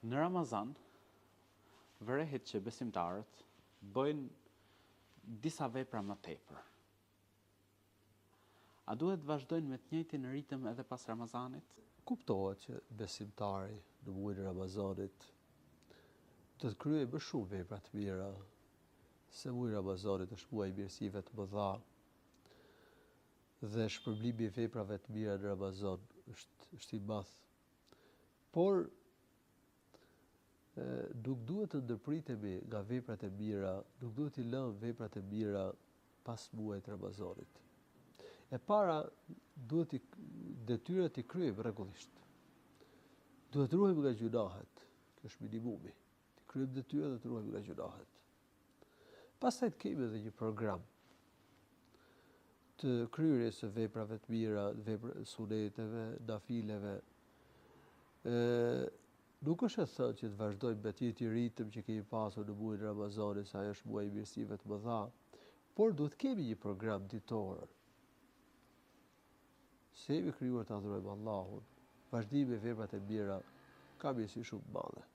Në Ramazan vërehet që besimtarët bëjnë disa vepra më tepër. A duhet të vazhdojnë me të njëjtin ritëm edhe pas Ramazanit? Kuptohet që besimtari në muajin e Ramazanit do të kryejë më shumë vepra të mira, se muaji i Ramazanit është muaj i mirësive të mëdha dhe shpërblimi i veprave të mira në Ramazan është është i madh. Por nuk duhet të ndërpritemi nga veprat e mira, nuk duhet t'i lëmë veprat e mira pas muajit të Ramazanit. E para, duhet t'i detyrat t'i kryejmë rregullisht. Duhet të ruhemi nga gjynahet, kjo është minimumi. T'i kryejmë detyrat dhe të ruhemi nga gjynahet. Pastaj të kemi edhe një program të kryerjes së veprave të mira, vepra suneteve, nafileve. Ë nuk është e thënë që të vazhdojmë me të njëjtin ritëm që kemi pasur në muajin e Ramazanit, se ajo është muaji i mirësive të mëdha, por duhet të kemi një program ditor. Se jemi krijuar të adhurojmë Allahun, vazhdimi me veprat e mira ka mirësi shumë të madhe.